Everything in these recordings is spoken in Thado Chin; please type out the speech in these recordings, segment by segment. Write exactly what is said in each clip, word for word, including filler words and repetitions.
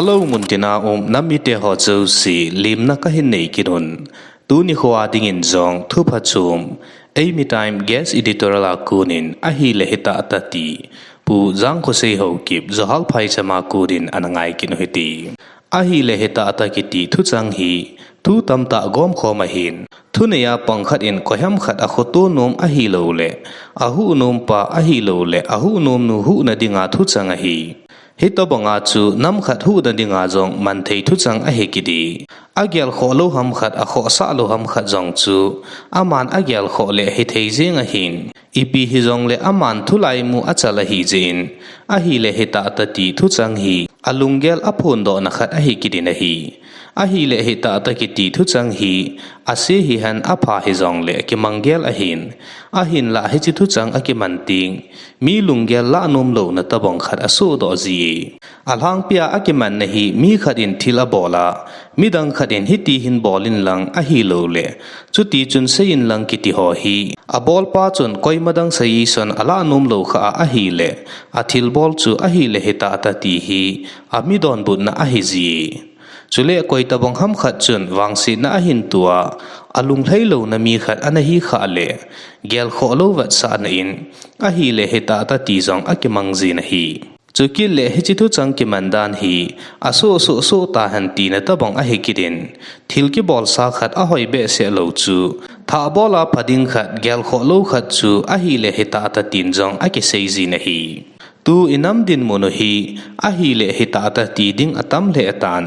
Hello, muntina um nam mite ho jouse, lemna kahin nei kit un. Tuni khoa dingin jong thu phachom, Eimi Time guest editorial a konin ahile hitah tah ti, Pu Jangkhosei Haokip, Johar phaicham a konin ana ngai kit u hite. Ahile hitah tah kiti thuchang hi thu tamtah gomkhom ahin, thunei a pang khat in koiham khat akhoto nom ahilouleh, ahuh nom pa ahilouleh ahuh nom nu huhna dinga thuchang ahi. Hitobanga chu nam khat huhna dinga jong manthei thuchang ahi kit e. Agelkhoh lou ham khat, akhohsah lou ham khat jong chu aman agelkhoh leh hithei jeng ahin, ipi hijongleh aman thulai mu achal ahi jeh in, ahile hitah tah ti thuchang hi alunggel aphondohna khat ahi kit in ahi. Ahile hitah tah kiti thuchang hi ase hihen apha hijongleh kimang gel ahin, ahinlah hiche thuchang akiman teng mi lunggel lah nom louna tobang khat asohdoh ji e. Alhangpia akimanna hi mi khat in thil abol a, midang khat in hiti hin bol inlang ahilouleh, chutichun sei inlang kiti ho hi, abolpa chun koima dang suggestion alah nom lou khah a ahileh, athilbol chu ahile hitah tah ti hi ami donbutna ahi ji e. Chule koitobang ham khat chun vangsetna ahin toh a, alunglhai louna mi khat ana hi khah leh, gelkhoh lou vetsahna in, ahile hitah tah ti jong akimang jin ahi. Chukit leh hiche thuchang kiman dan hi asoh soh soh tahen tina tobang ahi kit in, thil kibolsa khat ahoi behseh lou chu, thahbol a pha ding khat, gelkhoh lou khat chu ahile hitah tah tin jong akisei jin ahi. Tu inam dinmun u hi ahile hitah tah ti ding atam lheh tan.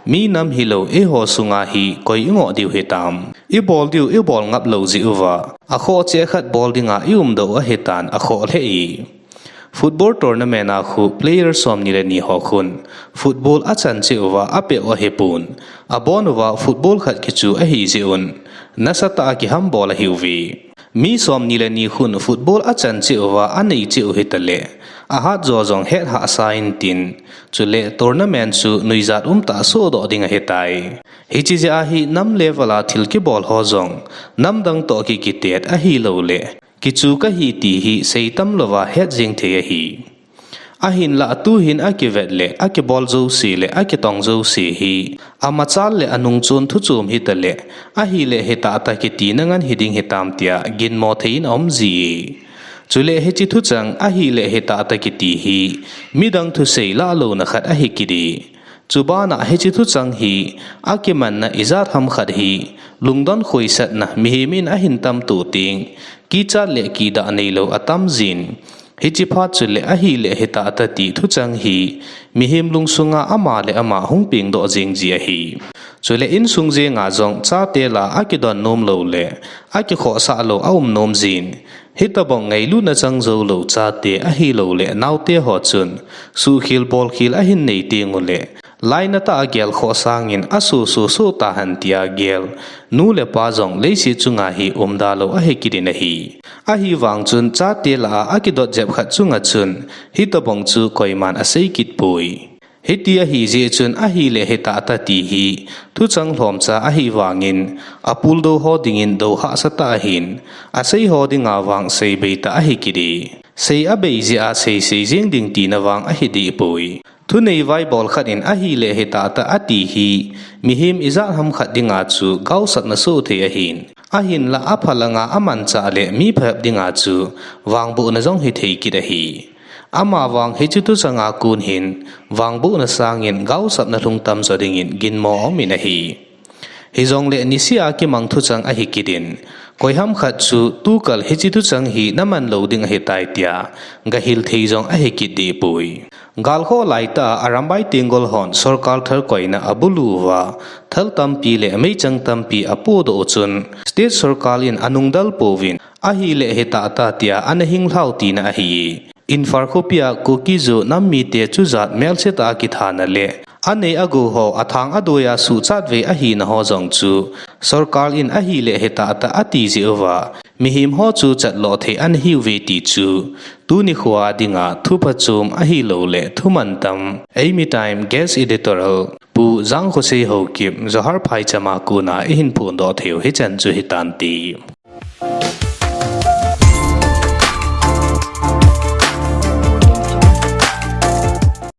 Mi nam hilou eiho sunga hi koi ingoh diu hitam? Ibol diu ibol ngap lou jeh uva, akhoh cheh khat bol dinga iumdoh u ahitan, akhoh lheh e. Football tournament a khu player somni le ni ho khun football achan cheh uva apeh u ahipon, abon uva football khat kichu ahi jeh un, nasatah a kihambol ahiuve. Mi somni le ni khun football achan cheh uva anei cheh u hitaleh, ahat jo jong het hahsa intin, chule tournament chu nuijat umtah sohdoh ding ahitai. Hiche jeh a hi nam level a thil kibol ho jong namdang toh ki kitet ahilouleh, kichu kahi ti hi seitam louva het jeng thei ahi. Ahinlah tuhin akivet leh, akibol jouse leh akitong jouse hi amachal leh anungchon thuchom hitaleh, ahile hitah tah kitina ngen hiding hitam tia ginmo thei in aum ji e. Chule hiche thuchang ahile hitah tah kiti hi midang thusei lah louna khat ahi kit e. Chubana hiche thuchang hi akimanna ijat ham khat hi lungdon khoisatna mihem in ahin tamtoh teng, kichat leh kidah neilou atam jin. Hiche phat chuleh ahile hitah tah ti thuchang hi mihem lungsunga ama le ama hung pengdoh jeng ji ahi. Chule insung jenga jong chate lah a akidon nom lou leh akikhohsah lou aum nom jin. Hitobang ngailutna chang joulou chate ahilouleh naote ho chun suhkhel bolkhel ahin nei tenguleh, lainatah a gelkhoh sangin asoh soh soh tahen tia gel nu le pa jong leiset chunga hi umda lou ahi kit in ahi. Ahivang chun chate lah a akidot jep khat chunga chun hitobang chu koiman asei kit poi. Hiti ahi jeh chun ahile hitah tah ti hi thuchang lhomcha ahivangin, apuldou ho dingin dou hahsa tah ahin, asei ho dinga vang sei beitah ahi kit e. Sei abei jeh a sei sei jeng ding tina vang ahi dehpoi. Thunei vaibol khat in ahile hitah tah ati hi mihem ijat ham khat dinga chu gaosapna soh thei ahin, ahinlah apha langa amanchah leh mi phabep dinga chu vangbohna jong hithei kit ahi. Amavang hiche thuchanga kon hin vangbohna sangin gaosapna lhung tamjo dingin ginmo aumin ahi. Hijongleh niseh a kimang thuchang ahi kit in, koiham khat chu tukal hiche thuchang hi naman lou ding ahitai tia gahil thei jong ahi kit dehpoi. Galkhoh laitah a Arambai Tenggol hon sorkar thalkoina abulu uva, thal tampi leh meichang tampi apohdoh u chun state sorkar in anungdal pouvin, ahile hitah tah tia ana hinglhau tina ahi. Imphal khopia Kuki-Zo nam mite chujat melsetah a kithana leh anei agou ho athang adoi a suhchatvei ahina ho jong chu sorkar in ahile hitah tah ati jeh uva mihem ho chu chatloh thei ana hiuve ti chu tuni khoa dinga thuphachom ahilouleh thumantam, Eimi Time guest editorial, Pu Jangkhosei Haokip, Johar phaicham a kona ihin phondoh theiu hichan chu hitante.